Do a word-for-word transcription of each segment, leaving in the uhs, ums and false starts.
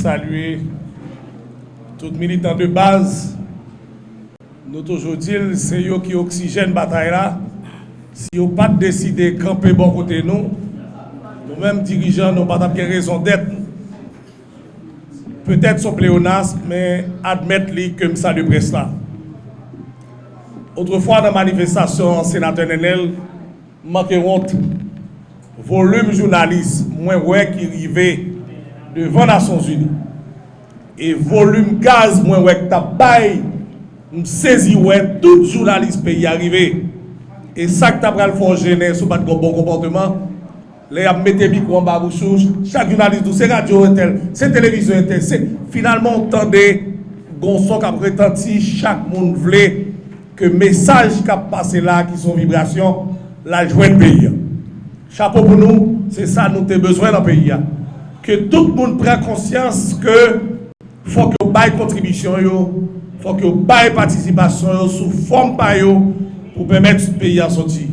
Salye tout militan de baz. Nou toujou di l, se yo ki oksijèn batay la. Si yo pa t deside kanpe bò kote nou, nou menm dirijan, nou pa t ap gen rezon dèt. Petèt s on pleonas, men admèt li ke m salye près la. Otrefwa, nan manifestasyon Senatè Nènèl, m manke wont. Volim jounalis mwen wè ki rive devan Nasyonzini, e volim gaz mwen wè k t ap bay, m sezi wè tout jounalis peyi a rive. E sa k ta pral fè w jennen si w pa t gen yon bon konpòteman, lè y ap mete mikwo anba bouch ou, chak jounalis di w se radyo entèl, se televizyon entèl, se, finalman, w tande gen yon son k ap retanti, chak moun vle ke mesaj k ap pase la, ki se yon vibrasyon, l al jwenn peyi a. Chapo pou nou, se sa nou te bezwen nan peyi a. Ke tout moun pran konsyans ke fòk yo bay kontribisyon yo, fòk yo bay patisipasyon yo sou fòm pa yo pou pèmèt peyi a soti.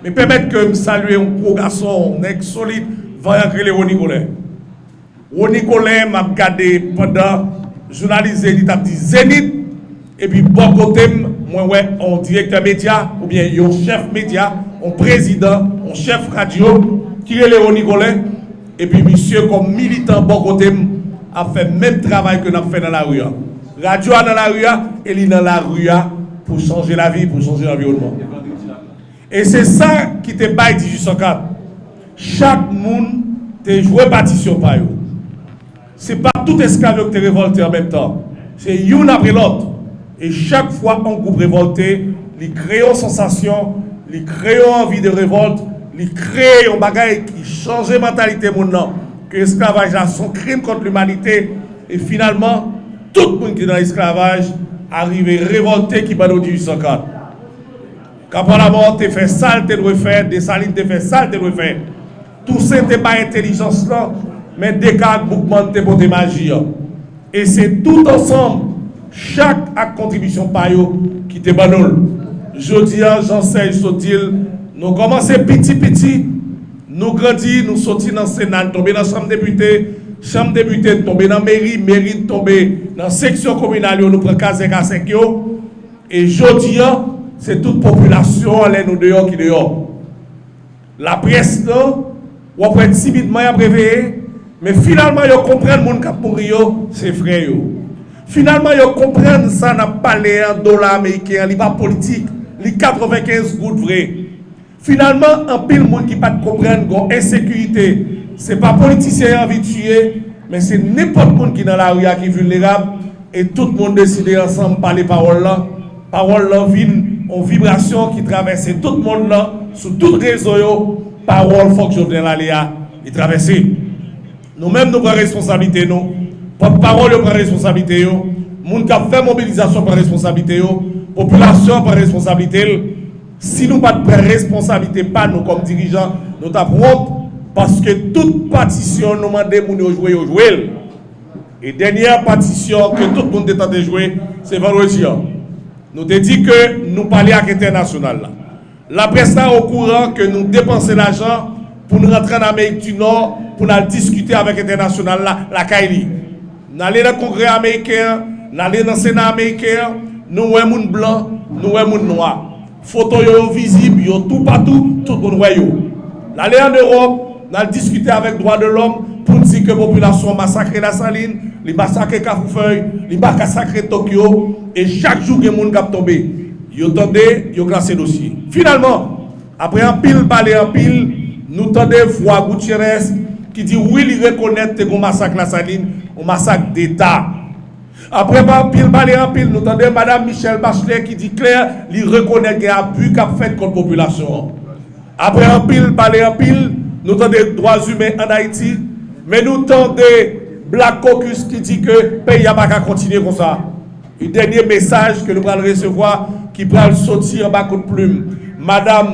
Men pèmèt ke m salye yon gwo gason, yon nèg solid, vanyan k rele Rony Colin. Rony Colin, m ap gade pandan jounalis Zenith ap di Zenith, epi bò kote m, mwen wè yon direktè medya, oubyen yon chèf medya, yon prezidan, yon chèf radyo, ki rele Rony Colin, epi misye kòm militan bò kote m ap fè menm travay ke n ap fè nan lari a. Radyo a nan lari a, e li nan lari a pou chanje lavi, pou chanje anviwònman. E se sa ki te bay dizuit san kat. Chak moun te jwe patisyon pa yo. Se pa tout esklav yo ki te revòlte an menm tan. Se youn apre lòt. E chak fwa yon gwoup revòlte, li kreye yon sansasyon, li kreye yon anvi de revòlt, li kreye yon bagay ki chanje mantalite moun nan. Ke esklavaj la se yon krim kont limanite, e finalman, tout moun ki nan esklavaj a rive revòlte ki ban nou dizuit san kat. Kapwa Lamò te fè sa l te dwe fè, Desalin te fè sa l te dwe fè. Tousen te bay entèlijans lan, men Deka ak Boukman te pote maji an. E se tout ansanm, chak ak kontribisyon pa yo, ki te ban nou l. Jodi a, jan Sèj sot di l, nou kòmanse piti piti, nou grandi, nou soti nan Sena, n tonbe nan Chanm Depite, Chanm Depite, n tonbe nan meri, meri, n tonbe nan seksyon kominal yo, nou pran kazèk a senk yo. E jodi a, se tout popilasyon an lè nou deyò ki deyò. Laprès lan, w ap wè timidman y ap reveye, men finalman yo konprann moun k ap mouri yo, se frè yo. Finalman yo konprann sa n ap pale an dola ameriken an, li pa politik, li katrevenkenz goud vre. Finalman, anpil moun ki pa t konprann gon ensekirite, se pa politisyen yo anvi tiye, men se nenpòt moun ki nan lari a ki vilnerab, e tout moun deside ansanm pale pawòl lan. Pawòl lan vin yon vibrasyon ki travèse tout mond lan, sou tout rezo yo. Pawòl fòk Jovenel ale a, li travèse. Nou menm, nou pran responsablite nou. Pòtpawòl yo pran responsablite yo. Moun k ap fè mobilizasyon pran responsablite yo. Popilasyon an pran responsablite l. Si nou pa t pran responsablite pa nou kòm dirijan, nou t ap wont, paske tout patisyon nou mande moun yo jwe, yo jwe l. E dènyè patisyon ke tout moun te tante jwe, se vandredi an. Nou te di ke nou pale ak entènasyonal la. Laprès la okouran ke nou depanse lajan pou n rantre ann Amerik di Nò, pou n al diskite avèk entènasyonal la lakay li. N ale nan Kongrè ameriken an, n ale nan Sena ameriken an, nou wè moun blan, nou wè moun nwa. Foto yo, yo vizib, yo toupatou, tout moun wè yo. N ale ann Ewòp, n al diskite avèk dwa de lòm pou n di ke popilasyon an masakre Lasalin, li masakre Kafoufèy, li masakre Tokyo, e chak jou gen moun k ap tonbe. Yo tande, yo klase dosye. Finalman, apre anpil pale anpil, nou tande vwa Gutierrez ki di wi, li rekonèt te gon masak Lasalin, yon masak deta. Apre pa anpil pale anpil, nou tande Madam Michelle Bachelet ki di klè li rekonèt gen abi k ap fèt kont popilasyon an. Apre anpil pale anpil, nou tande dwa imen ann Ayiti, men nou tande Black Caucus ki di ke peyi a pa ka kontinye konsa. E dènye mesaj ke nou pral resevwa, ki pral soti anba kout plim Madam,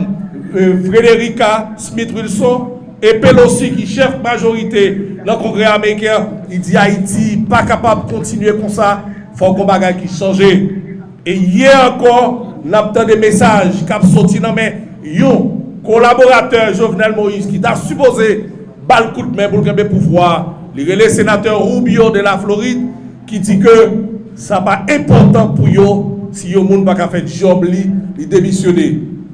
euh, Frederica Smith Wilson, e Pelosi ki chèf majorite nan Kongrè ameriken an, li di Ayiti pa kapab kontinye konsa, fòk gon bagay ki chanje. E yè ankò, n ap tande mesaj k ap soti nan men yon kolaboratè Jovenel Moïse ki ta sipoze ba l kout men pou l kenbe pouvwa a, Li rele senatè Rubio de la Florid ki di ke sa pa enpòtan pou yo si yon moun pa ka fè djòb li, li demisyone.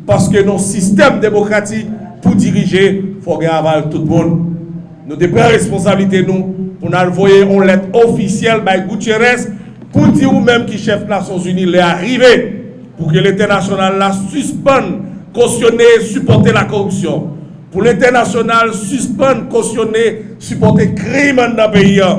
Paske nan sistèm demokratik, pou dirije, fò gen aval tout moun. Nou te pran responsablite nou pou n al voye yon lèt ofisyèl bay Gutierrez pou di ou menm ki chèf Nasyonzini, lè a rive pou ke lentènasyonal la sispann kosyone e sipòte lakoripsyon, pou lentènasyonal sispann kosyone, sipòte krim anndan peyi a,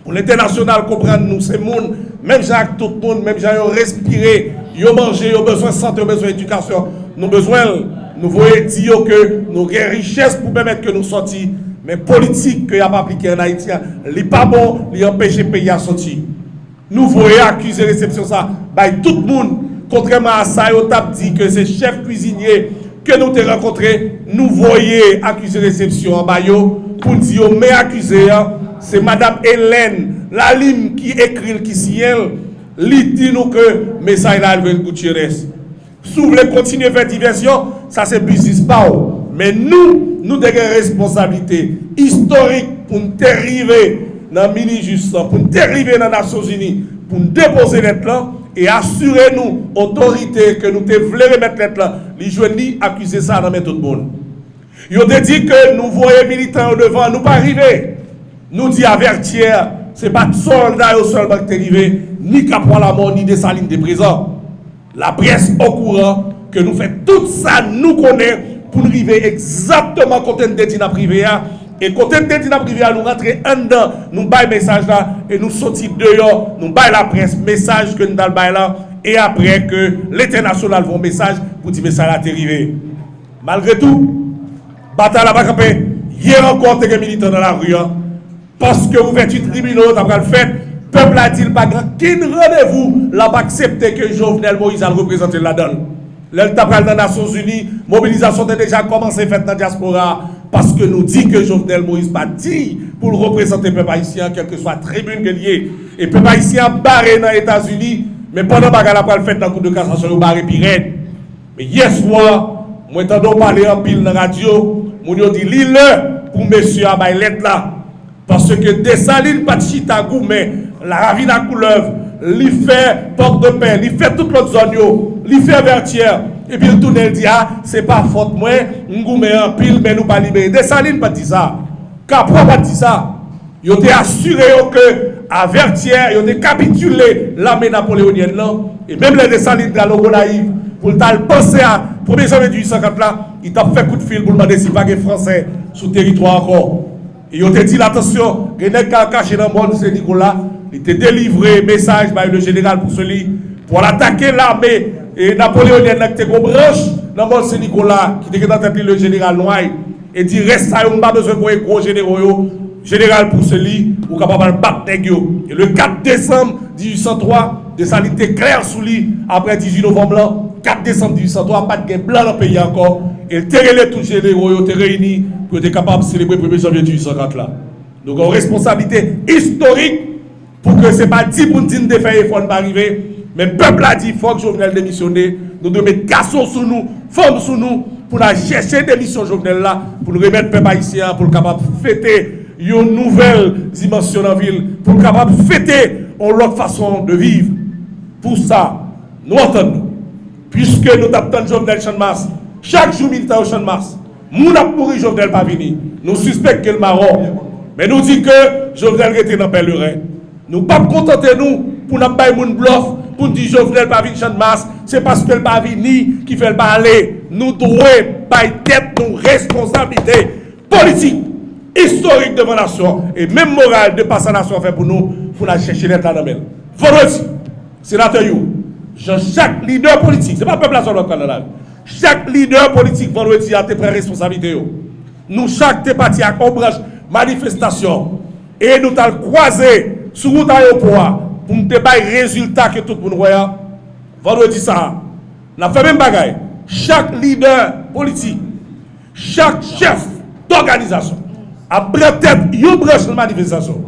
pou lentènasyonal konprann nou se moun, menm jan ak tout moun, menm jan yo respire, yo manje, yo bezwen sante, yo bezwen edikasyon, nou bezwen l. Nou voye di yo ke nou gen richès pou pèmèt ke nou sòti, men politik ke y ap aplike ann Ayiti a, li pa bon, li anpeche peyi a sòti. Nou voye akize resepsyon sa bay tout moun, kontrèman a sa yo t ap di ke se chèf kwizinye ke nou te rankontre, nou voye akize resepsyon an ba yo pou n di yo men akize a, se madanm Hélène Lalime ki ekri l, ki siyen l, li di nou ke mesaj la al jwenn Gutierrez. Si w vle kontinye fè divèsyon, sa se biznis pa w. Men nou, nou te gen responsablite istorik pou n te rive nan Minijis lan, pou n te rive nan Nasyonzini, pou n depoze lèt lan e asire nou otorite ke nou te vle remèt lèt lan, li jwenn li, akize sa nan men tout moun. Yo te di ke nou voye militan yo devan, nou pa rive. Nou di Avètyè, se pa t sòlda yo sèlman ki te rive, ni Kapwa Lamò, ni Desalin te prezan. Laprès okouran ke nou fè tout sa nou konnen pou n rive egzakteman kote n te di n ap rive a. E kote n te di n ap rive a, nou rantre anndan, nou bay mesaj la, e nou soti deyò, nou bay laprès mesaj ke n t al bay la, e apre ke lentènasyonal voye yon mesaj pou di mesaj la te rive. Malgre tou, batay la pa kanpe. Yè ankò, te gen militan nan lari a. Paske ouvèti tribinal yo ta pral fèt, pèp la di l pa gen okenn randevou l ap aksepte ke Jovenel Moïse al reprezante l ladan l. Lè l ta pral nan Nasyonzini, mobilizasyon te deja kòmanse fèt nan dyaspora a, paske nou di ke Jovenel Moïse pa diy pou l reprezante pèp ayisyen an, kèlkeswa tribin ke l ye. E pèp ayisyen an bare nan Etazini, men pandan bagay la pral fèt nan Kou de Kasasyon, yo bare pi rèd. Men yè swa, mwen tande w pale anpil nan radyo, moun yo di li lè pou mesye a bay lèt la. Paske Desalin pa t chita goumen Laravin a Koulèv, li fè Pòdpè, li fè tout lòt zòn yo, li fè Vètyè, epi l tounen l di, a, se pa fòt mwen, m goumen anpil, men nou pa libere. Desalin pa t di sa. Kapwa pa t di sa. Yo te asire yo ke Avètyè, yo te kapitile lame napoleonyèn lan, e menm lè Desalin t al Gonayiv pou l t al panse a premye janvye dizuit san kat la, li t ap fè kout fil pou l mande si pa gen Fransè sou teritwa ankò. E yo te di l, atansyon, gen nèg k al kache nan mòn Sen Nikola, li te delivre mesaj bay le jeneral Poussely pou al atake lame e napoleonyèn nan ki te gen yon branch nan mòn Sen Nikola ki te gen nan tèt li le jeneral Noailles, e di rès sa yo, m pa bezwen voye gwo jenero yo, jeneral Poussely, ou kapab al bat nèg yo. E le kat desanm dizuit san twa, Desalin te klè sou li, apre dizuit novanm lan, kat desanm dizuit san twa, pa t gen blan nan peyi a ankò, e l te rele tout jenero yo te reyini pou yo te kapab selebre premye janvye dizuit san kat la. Nou gen yon responsablite istorik pou ke se pa di pou n di n te fè efò, n pa rive, men pèp la di fòk Jovenel demisyone, nou dwe met gason sou nou, fanm sou nou, pou n al chèche demisyon Jovenel la, pou n remèt pèp ayisyen an, pou l kapab fete yon nouvèl dimansyon nan vi l, pou l kapab fete yon lòt fason de viv. Pou sa, nou antann nou. Piske nou t ap tann Jovenel Channmas, chak jou militan yo Channmas, moun ap mouri, Jovenel pa vini. Nou sispèk ke l mawon. Men nou di ke Jovenel rete nan pèleren. Nou p ap kontante nou pou n ap bay moun blòf, pou n di Jovenel pa vin Channmas, se paske l pa vini ki fè l pa ale. Nou dwe bay tèt nou responsablite politik, istorik devan nasyon, e menm moral de pa sa nasyon an fè pou nou, pou n al chèche lèt la nan men l. Vandredi, senatè yo, jan chak lidè politik, se pa pèp la sèlman k pral nan lari, chak lidè politik vandredi a te pran responsablite yo. Nou chak te pati ak yon branch manifestasyon e nou t al kwaze sou wout ayewopò a pou n te bay rezilta ke tout moun wè a. Vandredi sa a, n ap fè menm bagay. Chak lidè politik, chak chèf dòganizasyon ap pran tèt yon branch nan manifestasyon.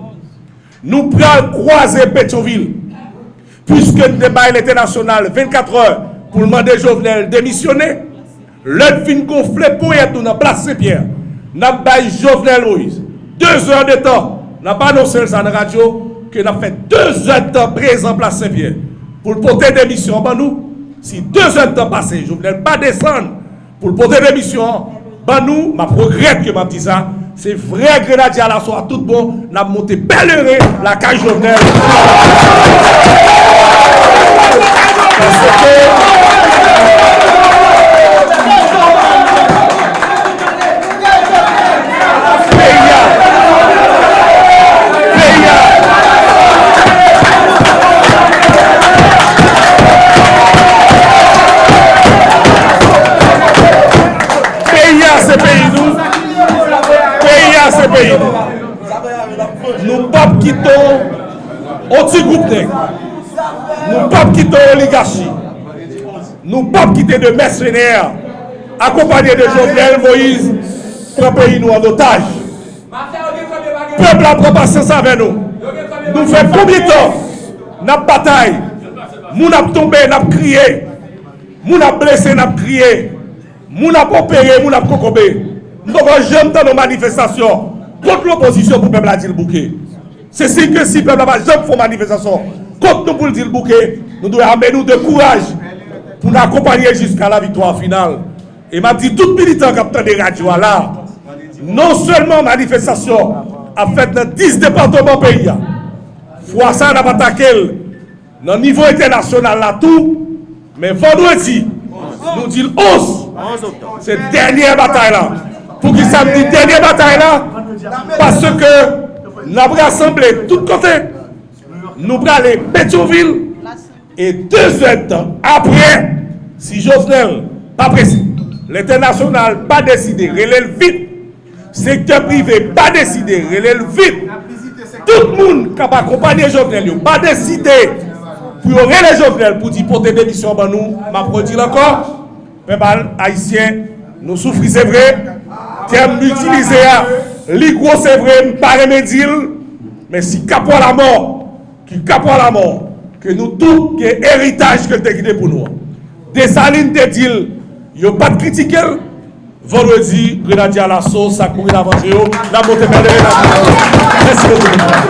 Nou pral kwaze Petyonvil, piske n te bay lentènasyonal vennkat è pou l mande Jovenel demisyone. Lè n fin gonfle ponyèt nou nan plas Senpyè, n ap bay Jovenel Moïse dezè de tan. N ap anonse l sa nan radyo, ke n ap fè de zèdtan prezan plas Senpyè pou l pote demisyon an ban nou. Si de zèdtan pase, Jovenel pa desann pou l pote demisyon an ban nou, m ap regrèt ke m ap di sa. Se vrè Grenadye Alaso a tout bon, n ap monte pèleren lakay Jovenel. Paske peyi a, peyi a, peyi a se peyi nou. Peyi a se peyi nou. Nou p ap kite yon ti gwoup nèg. Nou p ap kite yon oligachi. Nou p ap kite de mèsenè akonpanye de Jovenel Moïse pran peyi nou an otaj. Pèp la pran pasyans avè nou. Nou fè konbyen tan n ap batay? Moun ap tonbe, n ap kriye. Moun ap blese, n ap kriye. Moun ap opere, moun ap kokobe. M poko janm tande yon manifestasyon kont lopozisyon pou pèp la di l bouke. Se siy ke si pèp la pa janm fè yon manifestasyon kont nou pou l di l bouke, nou dwe ame nou de kouraj pou n akonpanye l jiska la viktwa final. E m ap di tout militan k ap tande radyo a la, non sèlman manifestasyon ap fèt nan dis depatman peyi a, fwa sa a n ap atake l nan nivo entènasyonal la tou, men vandredi, nou di l onz, se dènye batay la. Poukisa m di dènye batay la? Paske n ap rasanble tout kote. Nou prale Petyonvil, e de zèdtan apre, si Jovenel pa prese, lentènasyonal pa deside rele l vit, sektè prive pa deside rele l vit, tout moun k ap akonpanye Jovenel yo pa deside pou yo rele Jovenel pou di pote demisyon ban nou, m ap redi l ankò, pèp ayisyen, nou soufri se vre, tèm m itilize a, li gwo se vre, m pa renmen di l, men si kapwa lamò, ki kapwa lamò, ke nou tout gen eritaj ke l te kite pou nou an. Desalin te di l, yo pa t kritike l. Vandredi, Grenadye Alaso, sa k mouri n avanse yo, n ap monte pèleren nan. Mèsi bokou.